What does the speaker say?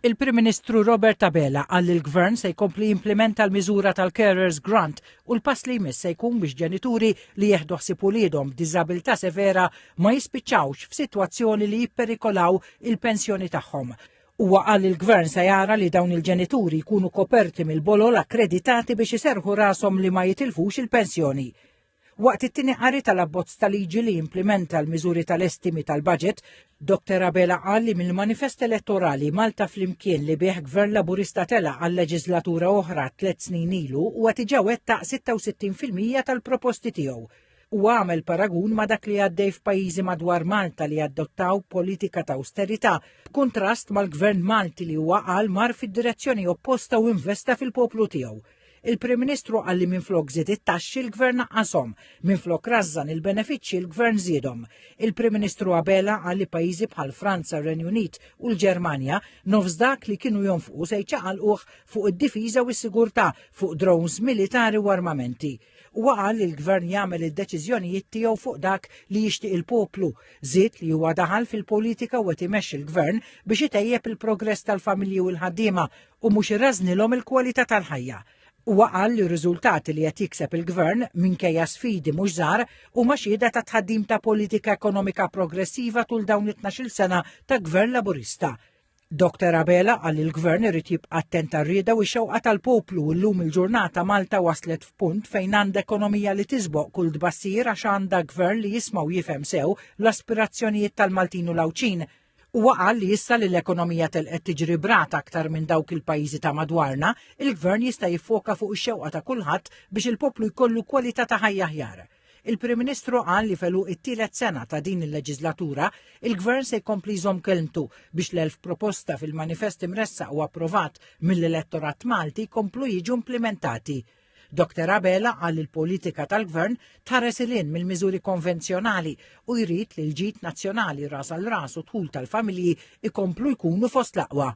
Il-Prim Ministru Robert Abela qal li l-Gvern se jkompli jimplimenta l-miżura tal-Carers Grant u l-pass li jmiss se jkun biex ġenituri li jieħdu ħsieb uliedhom b'diżabilità severa ma jispiċċawx f'sitwazzjoni li jipperikolaw il-pensjoni tagħhom. Huwa qal li l-Gvern se jara li dawn il-ġenituri jkunu koperti mill-bolol akkreditati biex iserrħu rashom li ma jitilfux il-pensjoni. Waqt it-tieni qari tal-abbozz ta' liġi li jimplimenta l-miżuri tal-estimi tal-budget, Dr. Abela qal li mill-manifest elettorali Malta Flimkien li bih Gvern Laburista tela' għal leġislatura oħra tliet snin ilu huwa diġà wettaq 66% tal-proposti tiegħu. Huwa għamel paragun ma' dak li għaddej f'pajjiżi madwar Malta li adottaw politika ta' awsterità, b'kuntrast mal-Gvern Malti li huwa qal mar fid-direzzjoni opposta u investa fil-poplu tiegħu. Il-Prim Ministru qal li minflok żied it-taxxi l-Gvern naqqashom, minflok rażżan il-benefiċċji l-Gvern żiedhom. Il-Prim Ministru Abela qal li pajjiżi bħal Franza, r-Renju Unit u l-Ġermanja nofs dak li kienu jonfqu se jċaqalquh fuq id-difiża u s-sigurtà, fuq drones militari u armamenti. Huwa qal li l-Gvern jagħmel id-deċiżjonijiet tiegħu fuq dak li jixtieq il-poplu. Żied li huwa daħal fil-politika u qed imexxi l-Gvern biex itejjeb il-progress tal-familji u l-ħaddiema u mhux irażnilhom il-kwalità tal-ħajja. Huwa qal li r-riżultati li qed jikseb il-Gvern, minkejja sfidi mhux żgħar, huma xhieda ta' tħaddim ta' politika ekonomika progressiva tul dawn it-tnax-il sena ta' Gvern Laburista. Dr Abela qal li l-Gvern irid jibqa' attent għar-rieda u x-xewqa tal-poplu u llum il-ġurnata Malta waslet f'punt fejn għandha ekonomija li tisboq kull tbassir għax għandha Gvern li jisma' u jifhem sew l-aspirazzjonijiet tal-Maltin u l-Għawdxin. Huwa qal li issa li l-ekonomija telqet tiġri b'rata aktar minn dawk il-pajjiżi ta' madwarna, il-Gvern jista' jiffoka fuq ix-xewqa ta' kulħadd biex il-poplu jkollu kwalità ta' ħajja aħjar. Il-Prim Ministru qal li f'għeluq it-tielet sena ta' din il-leġiżlatura, il-Gvern se jkompli jżomm kelmtu biex l-1000 proposta fil-manifest imressaq u approvat mill-elettorat Malti jkomplu jiġu implimentati. Dr Abela qal li l-politika tal-Gvern tħares 'il hinn mill-miżuri konvenzjonali u jrid li l-ġid nazzjonali ras għal ras u dħul tal-familji jkomplu jkunu fost l-aqwa.